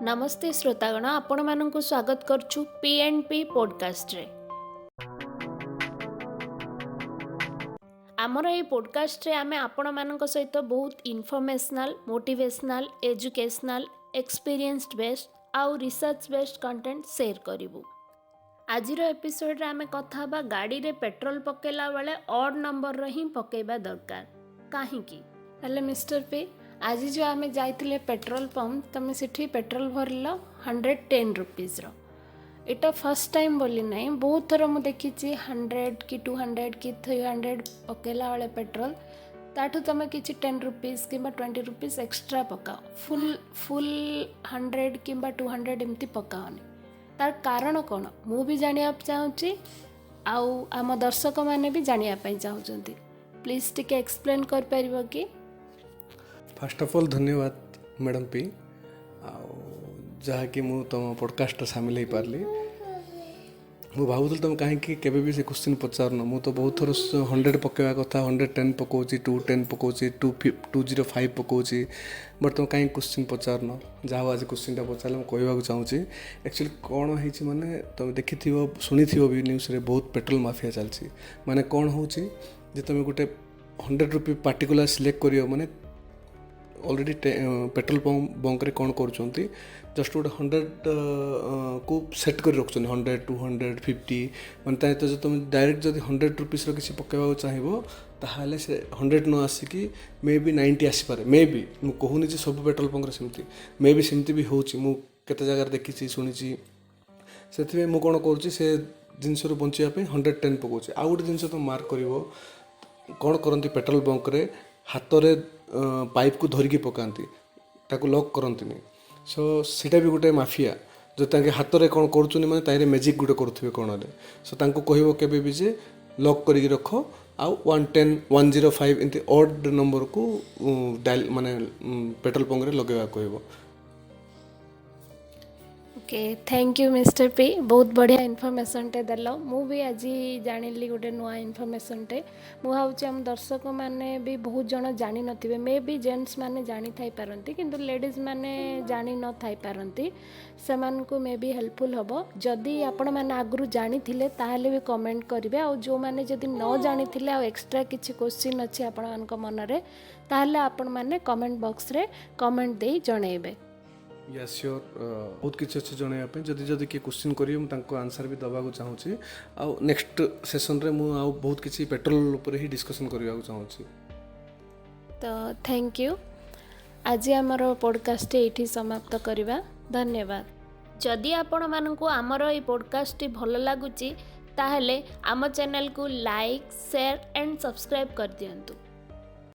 ନମସ୍ତେ ଶ୍ରୋତାଗଣ, ଆପଣମାନଙ୍କୁ ସ୍ୱାଗତ କରୁଛୁ ପି ଆଣ୍ଡ ପି ପଡ଼କାଷ୍ଟରେ। ଆମର ଏଇ ପଡ଼କାଷ୍ଟରେ ଆମେ ଆପଣମାନଙ୍କ ସହିତ ବହୁତ ଇନଫର୍ମେସନାଲ୍, ମୋଟିଭେସନାଲ୍, ଏଜୁକେସନାଲ୍, ଏକ୍ସପିରିଏନ୍ସଡ ବେସ୍ଡ ଆଉ ରିସର୍ଚ୍ଚ ବେସ୍ଡ କଣ୍ଟେଣ୍ଟ ସେୟାର କରିବୁ। ଆଜିର ଏପିସୋଡ଼ରେ ଆମେ କଥା ହେବା ଗାଡ଼ିରେ ପେଟ୍ରୋଲ ପକାଇଲା ବେଳେ ଅଡ୍ ନମ୍ବରର ହିଁ ପକାଇବା ଦରକାର କାହିଁକି। ହେଲେ ମିଷ୍ଟର ପି, ଆଜି ଯେଉଁ ଆମେ ଯାଇଥିଲେ ପେଟ୍ରୋଲ ପମ୍ପ, ତୁମେ ସେଠି ପେଟ୍ରୋଲ ଭରିଲ 110 ରୁପିଜ୍ର। ଏଇଟା ଫାର୍ଷ୍ଟ ଟାଇମ୍ ବୋଲି ନାହିଁ, ବହୁତ ଥର ମୁଁ ଦେଖିଛି 100 କି 200 କି 300 ପକାଇଲା ବେଳେ ପେଟ୍ରୋଲ, ତାଠୁ ତୁମେ କିଛି 10 ରୁପିଜ୍ କିମ୍ବା 20 ରୁପିଜ୍ ଏକ୍ସଟ୍ରା ପକାଅ। ଫୁଲ୍ ଫୁଲ୍ 100 କିମ୍ବା 200 ଏମିତି ପକାଅନି। ତାର କାରଣ କ'ଣ ମୁଁ ବି ଜାଣିବାକୁ ଚାହୁଁଛି ଆଉ ଆମ ଦର୍ଶକମାନେ ବି ଜାଣିବା ପାଇଁ ଚାହୁଁଛନ୍ତି। ପ୍ଲିଜ୍ ଟିକେ ଏକ୍ସପ୍ଲେନ୍ କରିପାରିବ କି? ଫାର୍ଷ୍ଟ ଅଫ୍ ଅଲ୍ ଧନ୍ୟବାଦ ମ୍ୟାଡ଼ାମ୍ ପି, ଆଉ ଯାହାକି ମୁଁ ତୁମ ପଡ଼କାଷ୍ଟରେ ସାମିଲ ହେଇପାରିଲି। ମୁଁ ଭାବୁଥିଲି ତୁମେ କାହିଁକି କେବେ ବି ସେ କୋଶ୍ଚିନ୍ ପଚାରୁନ। ମୁଁ ତ ବହୁତ ଥର 100 ପକାଇବା କଥା 110 ପକାଉଛି, 210 ପକାଉଛି, 205 ପକାଉଛି, ବଟ୍ ତୁମେ କାହିଁକି କୋଶ୍ଚିନ୍ ପଚାରୁନ। ଯାହା ହଉ ଆଜି କୋଶ୍ଚିନ୍ଟା ପଚାରିଲେ ମୁଁ କହିବାକୁ ଚାହୁଁଛି। ଆକ୍ଚୁଆଲି କ'ଣ ହେଇଛି ମାନେ, ତୁମେ ଦେଖିଥିବ, ଶୁଣିଥିବ ବି ନ୍ୟୁଜ୍ରେ, ବହୁତ ପେଟ୍ରୋଲ ମାଫିଆ ଚାଲିଛି। ମାନେ କ'ଣ ହେଉଛି ଯେ ତୁମେ ଗୋଟେ 100 ରୁପି ପାର୍ଟିକୁଲାର ସିଲେକ୍ଟ କରିବ, ମାନେ ଅଲରେଡ଼ି ପେଟ୍ରୋଲ ପମ୍ପ ବଙ୍କରେ କ'ଣ କରୁଛନ୍ତି, ଜଷ୍ଟ ଗୋଟେ 100 କୁ ସେଟ୍ କରି ରଖୁଛନ୍ତି, 100, 250। ମାନେ ତା ଯଦି ତୁମେ ଡାଇରେକ୍ଟ ଯଦି 100 ରୁପିସ୍ର କିଛି ପକାଇବାକୁ ଚାହିଁବ, ତାହେଲେ ସେ 100 ନ ଆସିକି ମେ ବି 90 ଆସିପାରେ। ମେ ବି, ମୁଁ କହୁନି ଯେ ସବୁ ପେଟ୍ରୋଲ ପମ୍ପରେ ସେମିତି, ମେ ବି ସେମିତି ବି ହେଉଛି, ମୁଁ କେତେ ଜାଗାରେ ଦେଖିଛି, ଶୁଣିଛି। ସେଥିପାଇଁ ମୁଁ କ'ଣ କରୁଛି, ସେ ଜିନିଷରୁ ବଞ୍ଚିବା ପାଇଁ 110 ପକାଉଛି। ଆଉ ଗୋଟେ ଜିନିଷ ତୁମେ ମାର୍କ କରିବ, କ'ଣ କରନ୍ତି ପେଟ୍ରୋଲ ବଙ୍କରେ, ହାତରେ ପାଇପ୍କୁ ଧରିକି ପକାନ୍ତି, ତାକୁ ଲକ୍ କରନ୍ତିନି। ସୋ ସେଇଟା ବି ଗୋଟେ ମାଫିଆ, ଯଦି ତାଙ୍କେ ହାତରେ କ'ଣ କରୁଛନ୍ତି ମାନେ ତାହିଁରେ ମ୍ୟାଜିକ୍ ଗୋଟେ କରୁଥିବେ କ'ଣ ହେଲେ। ସୋ ତାଙ୍କୁ କହିବ କେବେ ବି ଯେ ଲକ୍ କରିକି ରଖ, ଆଉ 110, 105 ଏମିତି ଅଡ୍ ନମ୍ବରକୁ ଡାଇଲ୍ ମାନେ ପେଟ୍ରୋଲ ପମ୍ପରେ ଲଗାଇବାକୁ କହିବ। Okay, thank you Mister P, ବହୁତ ବଢ଼ିଆ ଇନଫର୍ମେସନ୍ଟେ ଦେଲ। ମୁଁ ବି ଆଜି ଜାଣିଲି ଗୋଟେ ନୂଆ ଇନଫର୍ମେସନ୍ଟେ। ମୁଁ ଭାବୁଛି ଆମ ଦର୍ଶକମାନେ ବି ବହୁତ ଜଣ ଜାଣିନଥିବେ। ମେ ବି ଜେଣ୍ଟସ୍ ମାନେ ଜାଣିଥାଇପାରନ୍ତି, କିନ୍ତୁ ଲେଡ଼ିଜ୍ ମାନେ ଜାଣିନଥାଇପାରନ୍ତି। ସେମାନଙ୍କୁ ମେ ବି ହେଲ୍ପଫୁଲ୍ ହେବ। ଯଦି ଆପଣମାନେ ଆଗରୁ ଜାଣିଥିଲେ ତାହେଲେ ବି କମେଣ୍ଟ କରିବେ, ଆଉ ଯେଉଁମାନେ ଯଦି ନ ଜାଣିଥିଲେ ଆଉ ଏକ୍ସଟ୍ରା କିଛି କୋଶ୍ଚିନ୍ ଅଛି ଆପଣମାନଙ୍କ ମନରେ, ତାହେଲେ ଆପଣମାନେ କମେଣ୍ଟ ବକ୍ସରେ କମେଣ୍ଟ ଦେଇ ଜଣାଇବେ। ୟା, ସିଓର, ବହୁତ କିଛି ଅଛି ଜଣାଇବା ପାଇଁ। ଯଦି ଯଦି କିଏ କୋଶ୍ଚିନ୍ କରିବେ, ମୁଁ ତାଙ୍କୁ ଆନ୍ସର୍ ବି ଦେବାକୁ ଚାହୁଁଛି। ଆଉ ନେକ୍ସଟ ସେସନ୍ରେ ମୁଁ ଆଉ ବହୁତ କିଛି ପେଟ୍ରୋଲ ଉପରେ ହିଁ ଡିସ୍କସନ୍ କରିବାକୁ ଚାହୁଁଛି। ତ thank you, ଆଜି ଆମର ପଡ଼କାଷ୍ଟଟି ଏଇଠି ସମାପ୍ତ କରିବା। ଧନ୍ୟବାଦ। ଯଦି ଆପଣମାନଙ୍କୁ ଆମର ଏଇ ପଡ଼କାଷ୍ଟଟି ଭଲ ଲାଗୁଛି, ତାହେଲେ ଆମ ଚ୍ୟାନେଲକୁ ଲାଇକ୍, ସେୟାର ଆଣ୍ଡ ସବସ୍କ୍ରାଇବ୍ କରିଦିଅନ୍ତୁ।